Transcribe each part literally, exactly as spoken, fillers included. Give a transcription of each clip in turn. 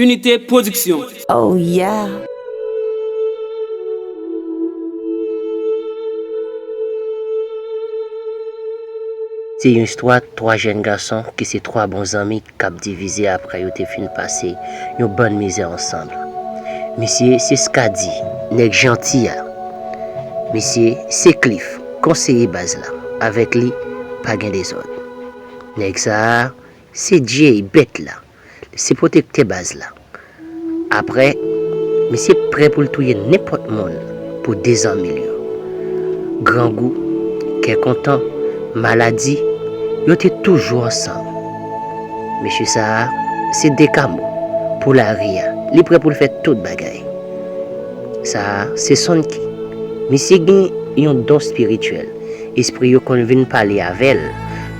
Unité Production. Oh yeah. Se yon istwa twa jèn gason ki se twa bon zanmi k ap divize apre yo te fin pase yon bann mizè ansanm. Misye se Skady, nèg janti a. Misye se Cliff, konseye baz la. Avèk li, pa gen dezòd. Nèg sa a, se Jay, bèt la. Se pwotektè baz la. Apre, misye prè pou l touye nenpòt moun pou de zanmi l yo. Grangou, kè kontan, maladi, yo te toujou ansanm. Mesye sa a, se Dekamo, pou lari a, li prè pou l fè tout bagay. Sa a, se Sonky. Misye gen yon don espirityèl. Espri yo konn vin pale avè l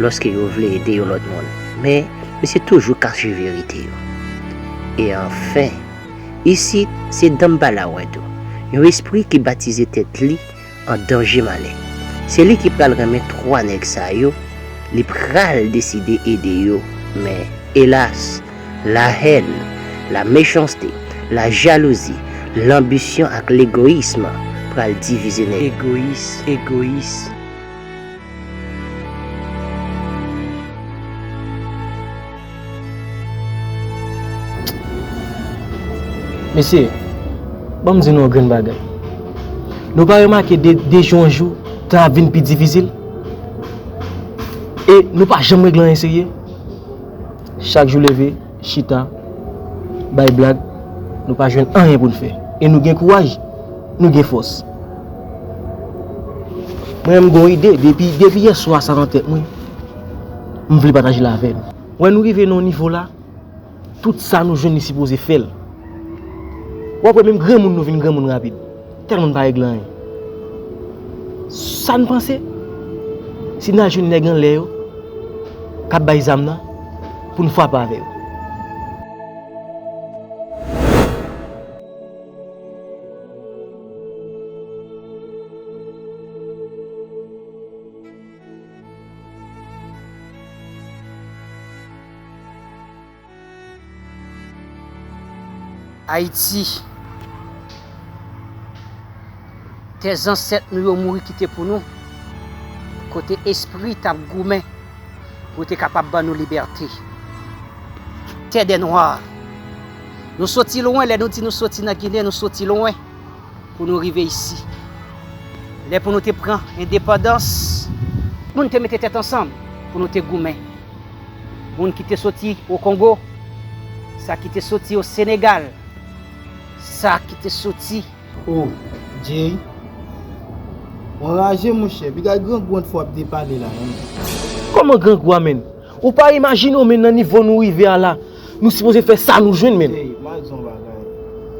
lòske yo vle ede yon lòt moun. Men, misye toujou kache verite yo. E anfen, isit, se Danmbala Wèdou, yon espri ki batize tèt li an danje malè. Se li ki pral renmen twa nèg sa yo, li pral deside ede yo, men, elas, lahèn, la mechanste, la jalouzi, lanbisyon ak legoyis pral divize nèg. Egoyis, egoyis. Mesye, ban m di nou yon grenn bagay. Nou pa remake de, de jou an jou, tan ap vin pi difisil? E nou pa janm regle anyen serye. Chak jou leve, chita, bay blag, nou pa jwenn anyen pou n fè. E nou gen kouraj, nou gen fòs. Mwen menm m gen yon ide, depi, depi yèswa sa nan tèt mwen, m vle pataje l avè nou. Wè nou rive nan yon nivo la, tout sa nou jwenn li sipoze fè l. W ap wè menm granmoun nou vin granmoun rapid. Tèlman n pa regle anyen. Sa n panse? Si n al jwenn nèg anlè yo k ap bay zam nan pou n frape avè yo. Ayiti, tè zansèt nou yo mouri kite pou nou, kote espri t ap goumen pou te kapab ban nou libète. Tè dè nwa, nou soti lwen, lè nou di nou soti nan Ginen, nou soti lwen pou nou rive isi. Lè pou nou te pran endepandans, moun te mete tèt ansanm pou nou te goumen. Moun ki te soti o Kongo, sa ki te soti o Senegal, sa ki te soti. Oh, Jay, ou anraje monchè, piga grangou an fò ap depale la non. Kòman grangou a menn? Ou pa imajine w menn nan nivo nou rive a la, nou sipoze fè sa nou jwenn menn. Jay, m al di w yon bagay.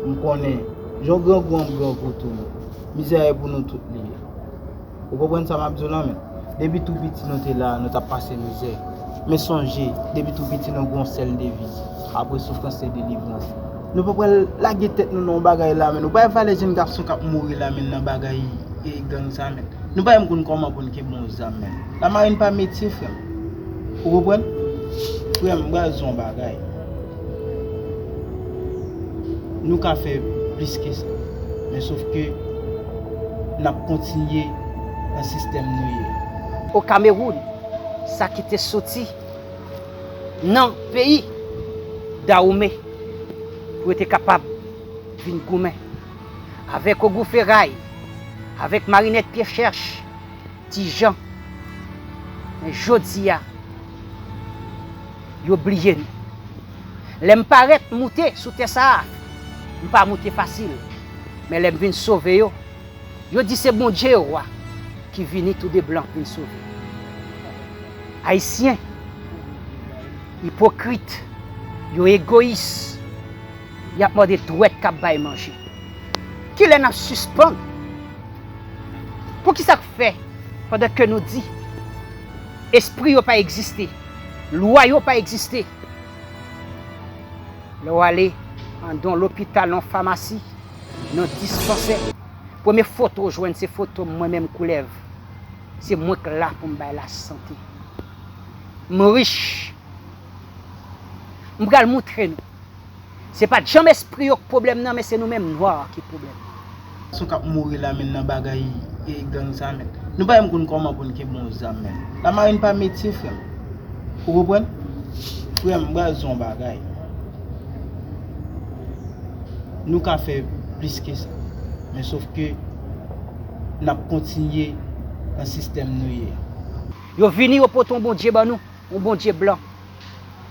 M konnen, jan w grangou an m grangou tou menn. Mizè a e pou nou tout li ye. Ou konprann sa m ap di w lan menn? Depi tou piti nou te la, nou t ap pase mizè. Men sonje, depi tou piti nou gen yon sèl deviz, apre soufrans se delivrans. Nou pa pral lage tèt nou nan yon bagay la menn. Ou pa wè valè jenn gason k ap mouri la menn nan bagay e gang sa menn. Nou pa menm konn kòman pou n kenbe yon zam menn. Lamarin pa metye frè m. Ou konprann? Frè m, m pral di w yon bagay. Nou ka fè plis ke sa. Men sof ke n ap kontinye nan sistèm nou ye. O Kamewoun, sa ki te soti nan peyi Dawome pou yo te kapab vin goumen avèk Ogou Feray, avèk Marinèt Pye Chèch, Ti Jan. Men jodi a, yo bliye nou. Lè m parèt moute sou tè sa a, m pa moute fasil. Men lè m vin sove yo, yo di se Bondye yo a ki vini tou de blan vin sove. Ayisyen ipokrit, yo egoyis, y ap mande dwèt k ap bay manje. Kilè n ap sispann? Poukisa k fè, pandan ke nou di espri yo pa egziste, lwa yo pa egziste, lè w ale anndan yon lopital, nan yon famasi, nan dispansè, premye foto w jwenn se foto m, mwen menm Koulèv. Se mwen k la pou m bay lasante. M rich. M pral moutre nou. Se pa t janm espri yo k pwoblèm nan, men se nou menm nwa ki pwoblèm nan. Gason k ap mouri la, men nan bagay e gang sa, men. Nou pa menm konn kòman pou n kenbe yon zam, men. Lamarin pa metye, frè m. Ou konprann? Frè m, m pral di w yon bagay. Nou ka fè plis ke sa. Men sof ke n ap kontinye nan sistèm nou ye a. Yo vini, yo pote yon Bondye ban nou, yon Bondye blan.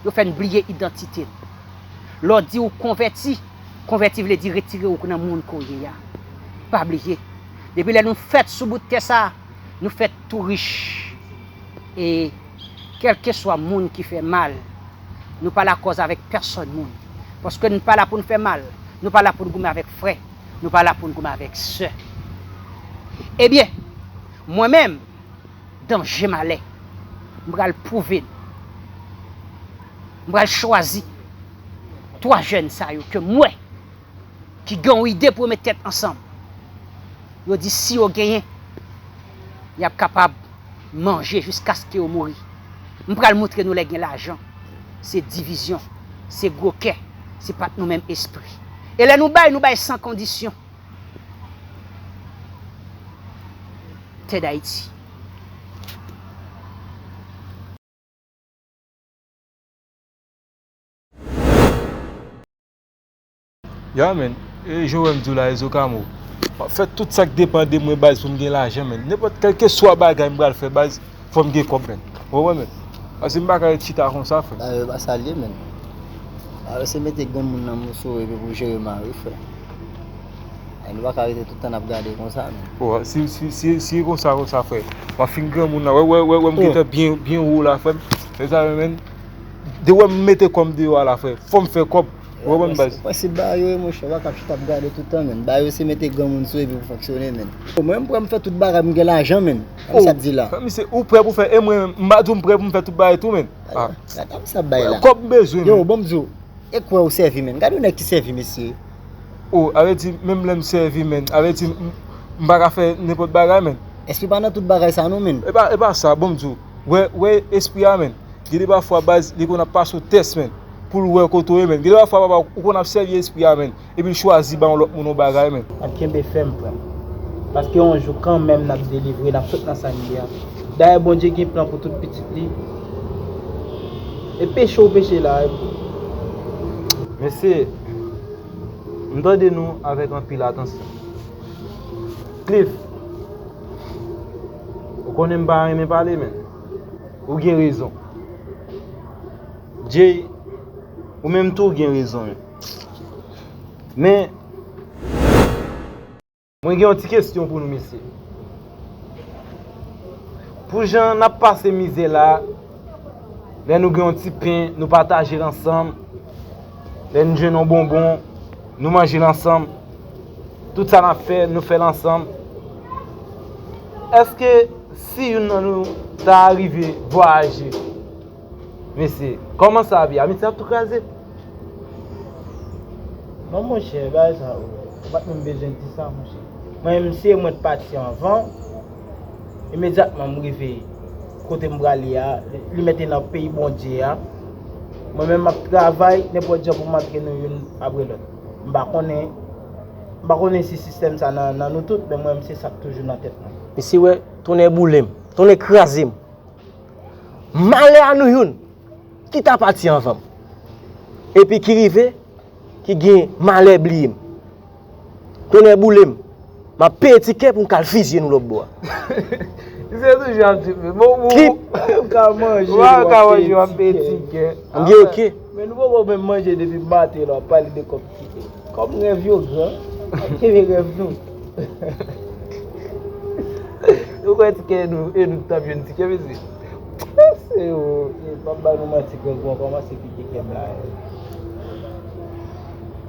Yo fè n bliye idantite n. Lè w di w konvèti, konvèti vle di retire w nan moun ke w ye a. Pa bliye, depi lè nou fèt sou bout tè sa a, nou fèt tou rich. E kèlkeswa moun ki fè mal, nou pa lakòz avèk pèsòn moun. Paske nou pa la pou n fè mal, nou pa la pou n goumen avèk frè, nou pa la pou n goumen avèk sè. Ebyen, mwen menm, danje malè, m pral pwouve n. M pral chwazi twa jèn sa yo ke m wè ki gen yon ide pou yo met tèt ansanm. Yo di si yo genyen, y ap kapab manje jiskaske yo mouri. M pral moutre nou lè gen lajan, se divizyon, se gwo kè, se pa t nou menm espri. E lè nou bay, nou bay san kondisyon. Tè Dayiti. Ya, men, e jan w wè m di w la, Ezo Kamo. M ap fè tout sa k depann de mwen, baz, pou m gen lajan, men. Nenpòt, kèlkeswa bagay m pral fè, baz, fò m gen kòb, men. Ou konprann, men? Paske m pa ka ret chita konsa, frè. Ba yo pa sa l ye, men. Ba yo se mete granmoun nan moso epi pou jere mari, frè. E nou pa ka rete tout tan n ap gade konsa, men. O, si, si, si, si konsa, konsa, frè. M ap fin granmoun la. Wè, wè, wè, wè, m gentan byen, byen wo la, frè m. Se sa, men. De wè m mete kò m deyò a la, frè. Fò m fè kòb. Ou konprann, baz? Prensip ba yo ye, monchè, w pa ka chita ap gade tout tan, men. Ba yo se mete granmoun sou epi pou fonksyone, men. Mwen, m prè m fè tout bagay, m gen lajan, men. Sa m di la. Frè, misye, ou prè pou fè, e mwen, m pa di w m prè pou m fè tout bagay tou, men. Gad sa bay la. Kòb m bezwen, men. Yo, bon, m di w, e kwè ou sèvi, men. Gade yon nèg ki sèvi, mesye. O, avèdi, menm lè m sèvi, men. Avèdi, m, m pa ka fè nenpòt bagay, men. Espri pa nan tout bagay sa, non, men. E pa, e pa sa, bon, m di w. Wè, wè, espri a, men. Gen de pafwa, baz, li konn ap pase w tès, men, pou l wè kote w ye, men. Gen de pafwa, papa, ou konn ap sèvi espri a, men, epi l chwazi ba yon lòt moun yon bagay, men. N ap kenbe fèm, frè m. Paske yon jou, kanmenm, n ap delivre, n ap sot nan sa n ye a. Dayè, Bondye gen plan pou tout pitit li. E peche w peche la, e pou. Mesye, m tande nou avèk anpil atansyon. Cliff, ou konnen m pa renmen pale, men. Ou gen rezon. Jay, ou menm tou gen rezon, men. Men, mwen gen yon ti kesyon pou nou, mesye. Pou jan n ap pase mizè la, lè nou gen yon ti pen, nou pataje l ansanm. Lè n jwenn yon bonbon, nou manje l ansanm. Tout sa n ap fè, nou fè l ansanm. Èske si youn nan nou ta rive vwayaje, mesye, kòman sa ap ye? Amiti ap tou kraze. Non, monchè, bagay sa, ou pa t menm bezwen di sa, monchè. Mwen menm, si e mwen t pati anvan, imedyatman m rive kote m prale a, li, li mete nan peyi Bondye a. Mwen menm, m ap travay nenpòt jan pou m antre nou youn apre lòt. M pa konnen, m pa konnen si sistèm sa nan, nan nou tout, men mwen menm, se sa k toujou nan tèt mwen. Mesye, wè, tonnè boule m, tonnè kraze m. Malè a nou youn ki ta pati anvan m, epi ki rive, ki gen malè bliye m. Tonnè boule m, m ap peye tikè pou m ka al fizye nou lòtbò a. Se toujou ap di, men bon, bon, ki m ka manje, w ap peye tikè. M gen oke. Men nou poko menm manje depi maten la, w ap pale de kòb tikè. Kòm rèv yo gran, ap kenbe rèv nou. Ou kwè tikè nou, e nou t ap jwenn tikè, mesye? Mesye, o, e p ap ba nou manti, grangou an kòmanse pike kè m la.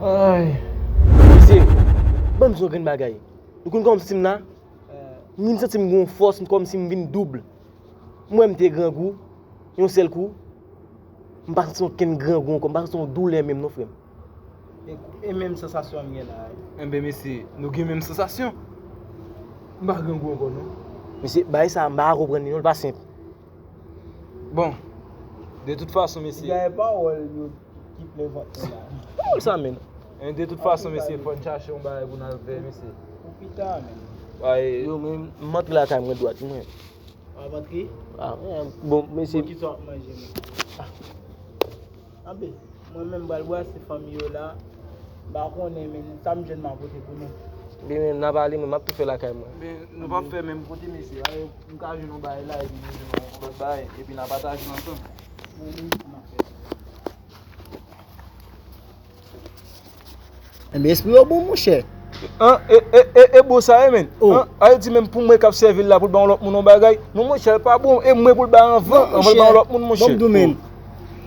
Ay. Mesye, ban m di yon grenn bagay. Nou konn kòmanse m la, m vin santi m gen yon fòs, m kòmanse m vin doub. M wè m te grangou, yon sèl kou, m pa santi okenn grangou ankò, m pa santi yon doulè menm non, frè m. E, e menm sansasyon an m gen la a wi. Enben, mesye, nou gen menm sansasyon. M pa grangou ankò non. Mesye, bagay sa a, m pa ka konprann li non, li pa senp. Bon, de tout fason, mesye. Li genyen pawòl yo. Ki ple vant mwen la. Ki moun sa, men? Men de tout fason, mesye, fò n chache yon bagay pou n al fè, mesye. Pou pita, men. Ay, yo, men, m antre lakay mwen dwat, mwen. W ap antre? Ah, bon, mesye. Bon, kisa w ap manje, men? Anben, mwen menm, m pral brase fanmi yo la. M pa konnen, men, sa m jwenn m a pote pou nou. Ebyen, men, n ap ale, mwen, m ap tou fè lakay mwen. Men, nou p ap fè menm kote, mesye. Ay, m ka jwenn yon bagay la, epi nou jwenn yon lòt bagay, epi n a pataje l ansanm. Mwen menm, m ap fè sa. Enben, espri yo bon, monchè. An, e, e, e, e bon sa ye, men. Oh. An, a yo di menm pou mwen k ap sèvi l la, pou l ba yon lòt moun yon bagay. Non, monchè, l pa bon. E mwen pou l bay anvan, anvan l ba yon lòt moun, monchè. Bon, m di w, men.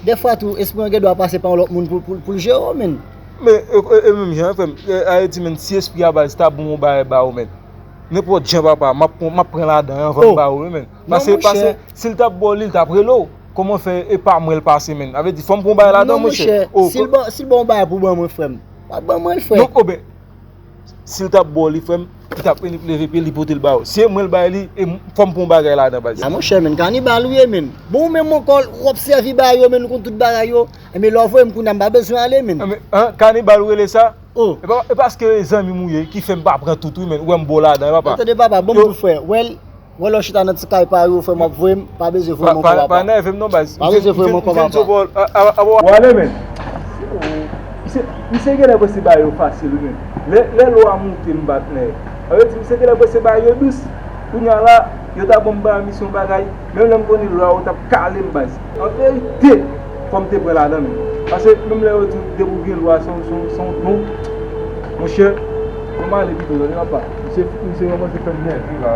Dèfwa tou, espri an gen dwa pase pa yon lòt moun pou, pou, pou l jere w, men. Men, e, e, e menm jan, frè m. E, a yo di, men, si espri a ba l, si ta bon yon bagay ba ou, men. Nenpòt jan, papa, m ap pran, m ap pran ladan anvan m ba ou, men. Pase, pase, si l t ap ba w li, l t ap rele w. Kòman fè e pa mwen l pase, men? Sa vle di, fò m pran yon bagay ladan, monchè. Non, monchè. Si l ba, si l ba w yon bagay pou ban mwen, frè m. Pa ban mwen l, frè. Non, o ben, si l t ap ba w li, frè m, li t ap leve pye li pote l ba w. Si e mwen l bay li, e m, fò m pran yon bagay ladan, baz. A, monchè, men, kanibal ou ye, men. Bon, ou menm ankò, w ap sèvi bagay yo, men, ou konn tout bagay yo. Enben, lè w voye m kounye a, m pa bezwen ale, men. Enben, an, kanibal ou rele sa? Oh. E pa, e paske e zanmi m ou ye ki fè m pa pran tout, wi, men. Ou wè m ba w ladan, wi, papa. Tande, papa, ban m di w, frè. Wè l, wè lè w chita nan ti kay pa yo, frè m, w ap voye m, pa bezwen voye m ankò, papa. Pa nève m non, baz. Pa bezwen voye m ankò, papa. W ale, men. Misye, misye genlè panse bagay yo fasil, wi, men. Lè, lè lwa moute m, patnè. Sa vle di, misye genlè panse bagay yo dous. Kounye a la, yo ta ban m ba misyon bagay, menm lè m konnen lwa yo t ap kale m, baz. An verite, fò m te pran ladan, men. Paske menm lè yo di w depi w gen lwa, se yon, se yon, se yon don, monchè, fò m ale pito, tande papa. Misye, misye kòmanse fè m nève la.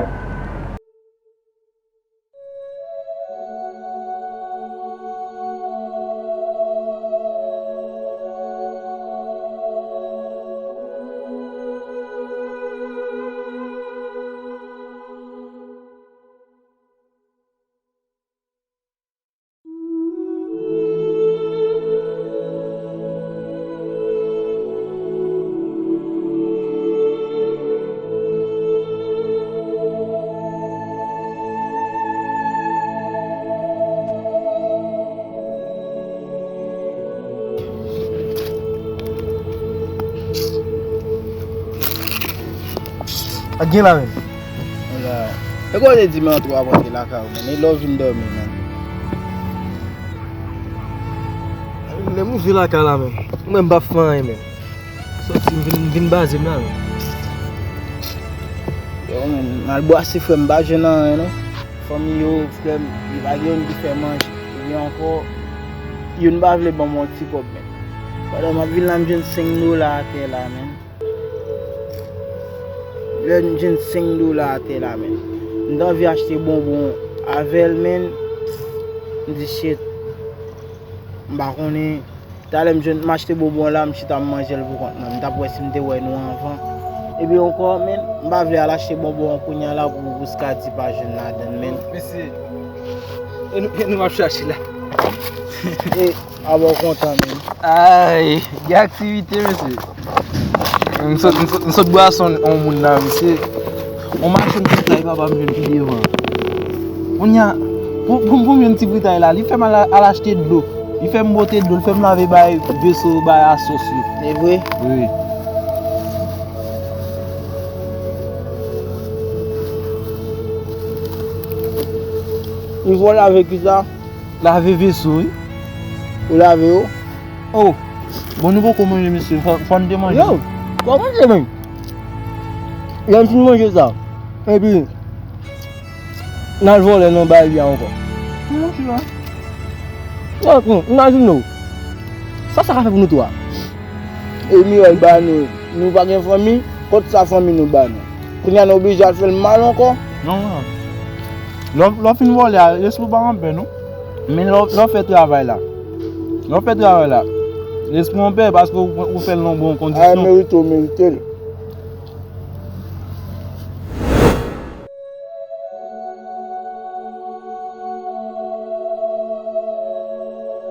Ak gen la menm. Ala. E kote di men antre w ap antre lakay ou, men. E lè w vin dòmi, men. Lè m rive lakay la, men. Mwen, m p ap fè anyen, men. Sòti, m vin, m vin baze m la, men. Yo, men, m al bwase, frè m, m pa jwenn anyen, non. Fanmi yo, frè m, li pa gen youn ki fè manje. Epi ankò, youn pa vle ban m yon ti kòb, men. Pandan m ap vin la, m jwenn senk dola atè la, men. Lè m jwenn senk dola atè la, men. M t anvi achte bonbon avè l, men. M di, shit. M pa konnen. Talè m jwenn, m achte bonbon la, m chita m manje l pou kont mwen. M t ap wè si m te wè nou anvan. Epi ankò, men, m pa vle al achte bonbon an kounye a la pou Rouska di pa jwenn ladan l, men. Mesye, e nou, e nou m ap chache la. E, a bon kontan, men. Ay, gen aktivite, mesye. M sot, m sot, m sot bwase yon moun la, mesye. Yon machin fritay papa m jwenn pi devan. Kounye a, pou, pou, pou m jwenn ti fritay la, li fè m al, al achte dlo. Li fè m pote dlo, li fè m lave bay veso, bay a sòs yo. Se vre? Wi. Ou fè w lave kisa? Lave veso, wi. Ou lave yo? Oh, bon, nou poko manje, mesye. Fò, fò n te manje. Yo, kòman se menm? Lè n fin manje sa, epi n al vòlè nan bay li a ankò. Kòman se la? Yo, imajine w. Sa, sa ka fè pou nou tou a? E Mirèl ba nou, nou pa gen fanmi, kòb sa fanmi nou ba nou. Kounye a nou oblije al fè l mal ankò. Non, non. Lè w, lè w fin vòlè a, lespri w pa anpè, non. Men lè w, lè w fè travay la. Lè w fè travay la, lespri w anpè paske w, w fè l nan bon kondisyon. A, merite w merite l.